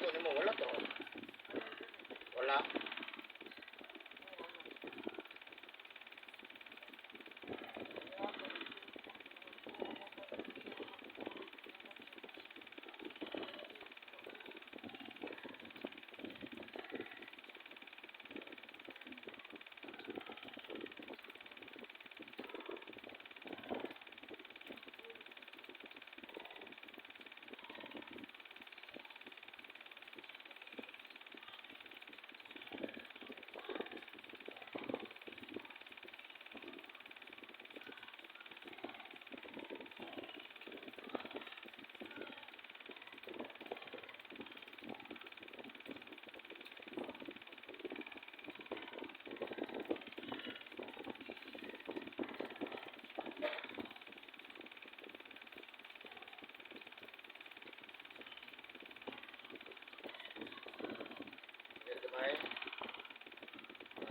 Maigo nimo wala to. Wala. Dili gamay.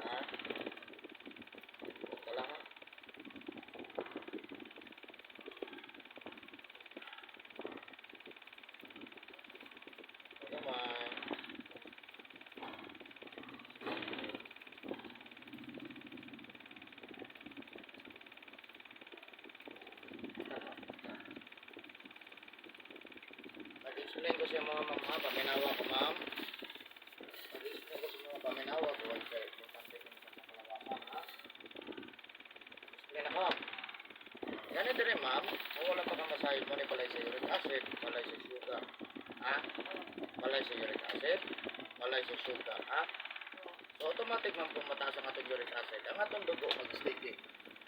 Ha? Wala ha. Gamay. Nag-explain ko sa mga ma'am ha, paminawa ko, ma'am. Nag-explain ko sa mga paminawa ko, kay importante ko sa kalawasan ha. Explain ako. Ganito rin, ma'am, kung wala pa kang masahe mo ni balay sa uric acid, balay sa sugar. Ha? Balay sa uric acid, balay sa sugar, ha? So automatic, ma'am, kung mataas ang atong uric acid, ang atong dugo mag-sticky.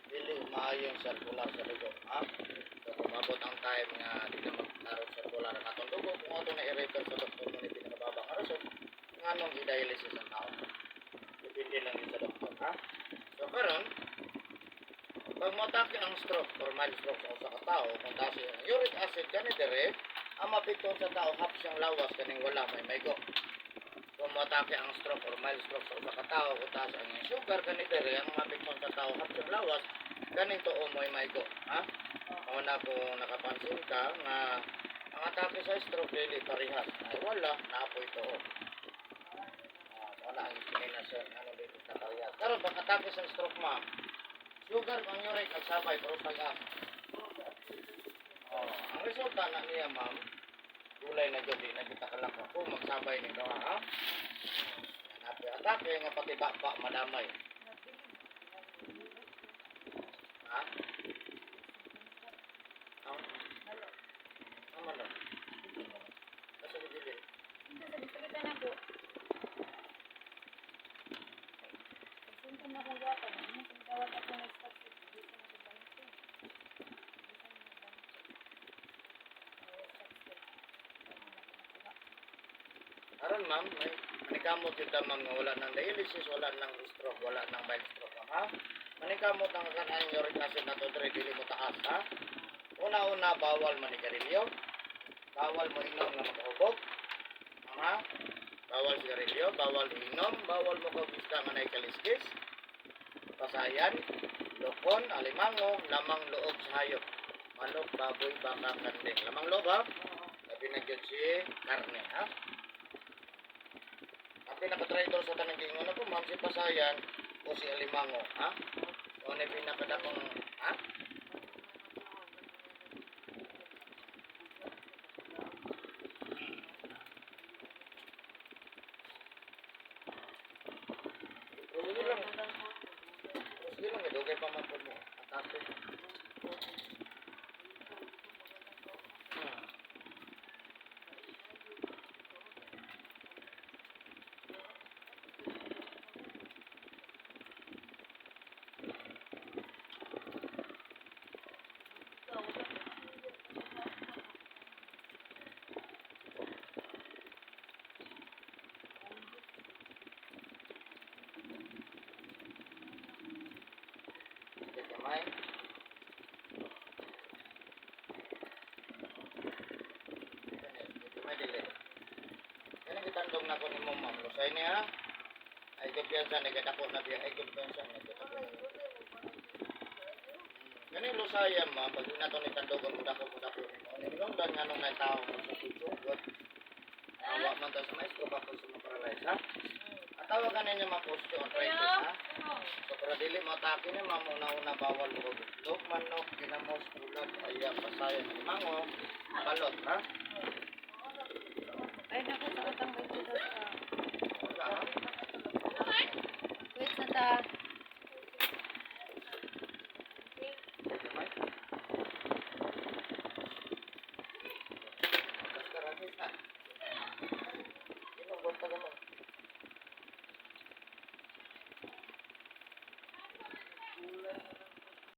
Dili maayo yung circular sa dugo, ha? So kung mabot ang time nga di na magkaroon circular ang atong dugo, kung ato na i-refer sa doktor mo ni pinakababa nga rason, nganong i-dialysis ang tao. Depende lang yun sa doktor, ha? So karon, pag matake ang stroke or mild stroke sa usa ka tawo, kung taas ang uric acid kani dire, ang mapikton sa tao hap siyang lawas kaning wala may maigo. Kung matake ang stroke or mild stroke sa usa ka tawo, kung taas ang sugar kani dire, ang mapikton sa tao hap siyang lawas kaning tuo mo'y maigo, ha? Mao na kung nakapansin ka nga ang atake sa stroke dili parehas. Ay wala, naapoy tuo. Ah, wala ang explanation ano dito sa parehas. Karon pag atake sa stroke, ma'am, sugar ang uric nagsabay pero tagas. Oh, ang resulta na niya, ma'am, gulay na jud, di na kita kalak kung magsabay nito, ha. Yan atake nga pati ba madamay. Ha? Ang ano? Asa gibilin? Hindi, sa pagpalitan ako. Pagsunton na akong gatag, hindi mo sumidawat ako ng stock sheet. Hindi ko na sa bangko. Hindi ko na sa bangko. Ay, stock sheet. Wala na ako nakuha. Aron, ma'am, may manikamot yun ta, ma'am, nga wala nang dialysis, wala nang stroke, wala nang mild stroke, ma'am, ha? Manikamot ang kanang uric acid na to dre, dili mo taas, ha? Una-una, bawal manigarilyo. Bawal mo inom nga magahubog. Ma'am, ha? Bawal sigarilyo, bawal inom, bawal mo kog isda nga naay kaliskis. Pasayan, lokon, alimango, lamang loob sa hayop. Manok, baboy, baka, kanding. Lamang loob, ha? Labi na gyud si karne, ha? Ang pinaka-traitor sa tanang giingon ako, ma'am, si Pasayan o si Alimango, ha? O ano yung pinakadakong, ha? Sige lang. Sige lang, dugay pa man po mo. Atake. Sige, kamay. Kamay dili. Kani gitandong na ko nimo, ma'am. Lusay niya. Ay kumpiyansa ni kadako na biya. Ay kumpiyansa ni kadako na. Kani lusaya, ma'am, pag na to ni tandogon mo dako nimo. Ni nung dan nganong nay tao mo sa sugod. Awa man daw sa maestro bakit sa ma-paralyze, ha? At tawagan ninyo ma'am osteoarthritis, ha? So para dili mo atake niya, ma'am, una-una bawal mo itlog, manok, ginamos, ulag, ayam, pasayan, mango, balot, ha? Ay, naku, sa utang may dito sa Wala, ha? Wait sa ta.